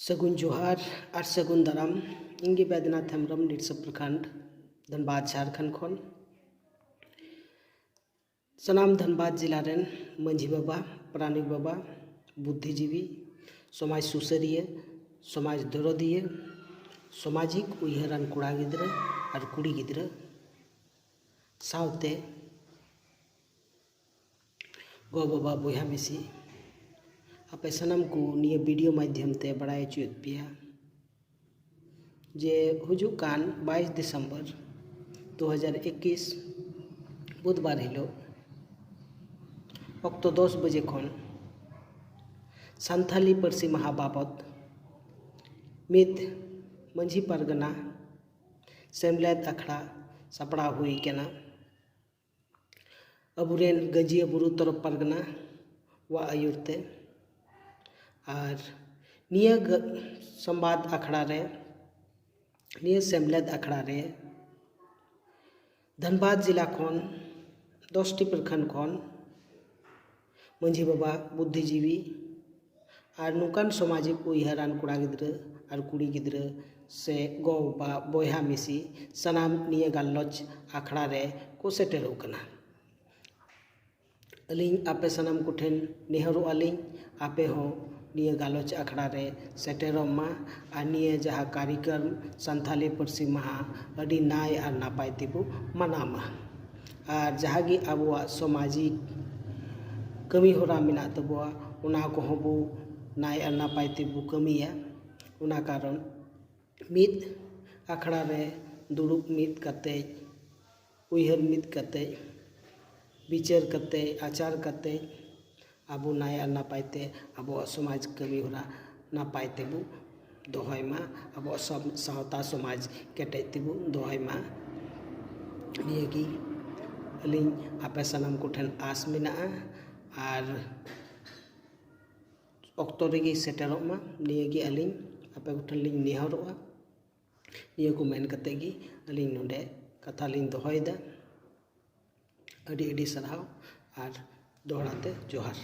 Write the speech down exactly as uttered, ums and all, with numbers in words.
ᱥᱟᱹᱜᱩᱱ ᱡᱚᱦᱟᱨ ᱟᱨ ᱥᱟᱹᱜᱩᱱ ᱫᱟᱨᱟᱢ᱾ ᱤᱧ ᱜᱮ ᱵᱮᱫᱽᱱᱟᱛᱷ ᱦᱮᱢᱵᱨᱚᱢ, ᱱᱤᱨᱥᱟ ᱯᱨᱚᱠᱷᱚᱸᱰ, ᱫᱷᱟᱱᱵᱟᱫᱽ, ᱡᱷᱟᱲᱠᱷᱚᱸᱰ ᱠᱷᱚᱱ᱾ ᱥᱟᱱᱟᱢ ᱫᱷᱟᱱᱵᱟᱫᱽ ᱡᱮᱞᱟ ᱨᱮᱱ ᱢᱟᱹᱡᱷᱤ ᱵᱟᱵᱟ, ᱯᱟᱨᱟᱱᱤᱠ ᱵᱟᱵᱟ, ᱵᱩᱫᱽᱫᱷᱤᱡᱤᱵᱤ, ᱥᱚᱢᱟᱡᱽ ᱥᱩᱥᱟᱹᱨᱤᱭᱟᱹ, ᱥᱚᱢᱟᱡᱽ ᱫᱚᱨᱚᱫᱤᱭᱟᱹ, ᱥᱟᱢᱟᱡᱤᱠ ᱩᱭᱦᱟᱹᱨᱟᱱ ᱠᱚᱲᱟ ᱜᱤᱫᱽᱨᱟᱹ ᱟᱨ ᱠᱩᱲᱤ ᱜᱤᱫᱽᱨᱟᱹ ᱥᱟᱶᱛᱮ ᱜᱚ ᱵᱟᱵᱟ, ᱵᱚᱭᱦᱟ ᱢᱤᱥᱤ, ᱟᱯᱮ ᱥᱟᱱᱟᱢ ᱠᱚ ᱱᱤᱭᱟᱹ ᱵᱷᱤᱰᱤᱭᱳ ᱢᱟᱫᱽᱫᱷᱚᱢ ᱛᱮ ᱵᱟᱲᱟᱭ ᱦᱚᱪᱚᱭᱮᱫ ᱯᱮᱭᱟ ᱡᱮ ᱦᱤᱡᱩᱜ ᱠᱟᱱ ᱵᱟᱭᱤᱥ ᱰᱤᱥᱮᱢᱵᱚᱨ ᱫᱩ ᱦᱟᱡᱟᱨ ᱮᱠᱩᱥ ᱵᱩᱫᱷᱵᱟᱨ ᱦᱤᱞᱳᱜ ᱚᱠᱛᱚ ᱫᱚᱥ ᱵᱟᱡᱮ ᱠᱷᱚᱱ ᱥᱟᱱᱛᱷᱟᱞᱤ ᱯᱟᱹᱨᱥᱤ ᱢᱟᱦᱟ ᱵᱟᱵᱚᱛ ᱢᱤᱫ ᱢᱟᱹᱡᱷᱤ ᱯᱟᱨᱜᱟᱱᱟ ᱥᱮᱢᱞᱮᱫ ᱟᱠᱷᱲᱟ ᱥᱟᱯᱲᱟᱣ ᱦᱩᱭ ᱠᱟᱱᱟ᱾ ᱟᱵᱚᱨᱮᱱ ᱜᱟᱹᱡᱤᱭᱟᱹ ᱵᱩᱨᱩ ᱛᱚᱨᱚᱯ ᱯᱟᱨᱜᱟᱱᱟ ᱣᱟᱜ ᱟᱹᱭᱩᱨ ᱛᱮ᱾ ᱟᱨ ᱱᱤᱭᱟᱹ ᱜᱟᱹ-, ᱥᱚᱢᱵᱟᱫ ᱟᱠᱷᱲᱟ ᱨᱮ, ᱱᱤᱭᱟᱹ ᱥᱮᱢᱞᱮᱫ ᱟᱠᱷᱲᱟ ᱨᱮ ᱫᱷᱟᱱᱵᱟᱫᱽ ᱡᱮᱞᱟ ᱠᱷᱚᱱ ᱫᱚᱥᱴᱤ ᱯᱨᱚᱠᱷᱚᱸᱰ ᱠᱷᱚᱱ ᱢᱟᱹᱡᱷᱤ ᱵᱟᱵᱟ, ᱵᱩᱫᱽᱫᱷᱤᱡᱤᱵᱤ ᱟᱨ ᱱᱚᱝᱠᱟᱱ ᱥᱟᱢᱟᱡᱤᱠ ᱩᱭᱦᱟᱹᱨᱟᱱ ᱠᱚᱲᱟ ᱜᱤᱫᱽᱨᱟᱹ ᱟᱨ ᱠᱩᱲᱤ ᱜᱤᱫᱽᱨᱟᱹ ᱥᱮ ᱜᱚ ᱵᱟᱵᱟ, ᱵᱚᱭᱦᱟ ᱢᱤᱥᱤ, ᱥᱟᱱᱟᱢ ᱱᱤᱭᱟᱹ ᱜᱟᱞᱚᱪ ᱟᱠᱷᱲᱟ ᱨᱮ ᱠᱚ ᱥᱮᱴᱮᱨᱚᱜ ᱠᱟᱱᱟ᱾ ᱟᱹᱞᱤᱧ ᱟᱯᱮ ᱥᱟᱱᱟᱢ ᱠᱚᱴᱷᱮᱱ ᱱᱮᱦᱚᱨᱚᱜ ᱟᱹᱞᱤᱧ, ᱟᱯᱮ ᱦᱚᱸ ᱱᱤᱭᱟᱹ ᱜᱟᱞᱚᱪ ᱟᱠᱷᱲᱟ ᱨᱮ ᱥᱮᱴᱮᱨᱚᱜ ᱢᱟ ᱟᱨ ᱱᱤᱭᱟᱹ ᱡᱟᱦᱟᱸ ᱠᱟᱨᱤᱠᱨᱚᱢ ᱥᱟᱱᱛᱷᱟᱞᱤ ᱯᱟᱹᱨᱥᱤ ᱢᱟᱦᱟ ᱟᱹᱰᱤ ᱱᱟᱭ ᱟᱨ ᱱᱟᱯᱟᱭ ᱛᱮᱵᱚ ᱢᱟᱱᱟᱣ ᱢᱟ᱾ ᱟᱨ ᱡᱟᱦᱟᱸ ᱜᱮ ᱟᱵᱚᱣᱟᱜ ᱥᱟᱢᱟᱡᱤᱠ ᱠᱟᱹᱢᱤ ᱦᱚᱨᱟ ᱢᱮᱱᱟᱜ ᱛᱟᱵᱚᱣᱟ, ᱚᱱᱟ ᱠᱚᱦᱚᱸ ᱵᱚ ᱱᱟᱭ ᱟᱨ ᱱᱟᱯᱟᱭ ᱛᱮᱵᱚ ᱠᱟᱹᱢᱤᱭᱟ᱾ ᱚᱱᱟ ᱠᱟᱨᱚᱱ ᱢᱤᱫ ᱟᱠᱷᱲᱟ ᱨᱮ ᱫᱩᱲᱩᱵ ᱢᱤᱫ ᱠᱟᱛᱮ, ᱩᱭᱦᱟᱹᱨ ᱢᱤᱫ ᱠᱟᱛᱮ, ᱵᱤᱪᱟᱹᱨ ᱠᱟᱛᱮ, ᱟᱪᱟᱨ ᱠᱟᱛᱮ, ᱟᱵᱚ ᱱᱟᱭ ᱟᱨ ᱱᱟᱯᱟᱭ ᱛᱮ ᱟᱵᱚᱣᱟᱜ ᱥᱚᱢᱟᱡᱽ ᱠᱟᱹᱢᱤ ᱦᱚᱨᱟ ᱱᱟᱯᱟᱭ ᱛᱮᱵᱚ ᱫᱚᱦᱚᱭ ᱢᱟ, ᱟᱵᱚᱣᱟᱜ ᱥᱚᱢ-, ᱥᱟᱶᱛᱟ ᱥᱚᱢᱟᱡᱽ ᱠᱮᱴᱮᱡ ᱛᱮᱵᱚ ᱫᱚᱦᱚᱭ ᱢᱟ᱾ ᱱᱤᱭᱟᱹ ᱜᱮ ᱟᱹᱞᱤᱧ ᱟᱯᱮ ᱥᱟᱱᱟᱢ ᱠᱚᱴᱷᱮᱱ ᱟᱸᱥ ᱢᱮᱱᱟᱜᱼᱟ᱾ ᱟᱨ ᱚᱠᱛᱚ ᱨᱮᱜᱮ ᱥᱮᱴᱮᱨᱚᱜ ᱢᱟ, ᱱᱤᱭᱟᱹ ᱜᱮ ᱟᱹᱞᱤᱧ ᱟᱯᱮ ᱠᱚᱴᱷᱮᱱ ᱞᱤᱧ ᱱᱮᱦᱚᱨᱚᱜᱼᱟ᱾ ᱱᱤᱭᱟᱹ ᱠᱚ ᱢᱮᱱ ᱠᱟᱛᱮ ᱜᱮ ᱟᱹᱞᱤᱧ ᱱᱚᱰᱮ ᱠᱟᱛᱷᱟ ᱞᱤᱧ ᱫᱚᱦᱚᱭᱮᱫᱟ᱾ ᱟᱹᱰᱤ ᱟᱹᱰᱤ ᱥᱟᱨᱦᱟᱣ ᱟᱨ ᱫᱚᱦᱲᱟ ᱛᱮ ᱡᱚᱦᱟᱨ᱾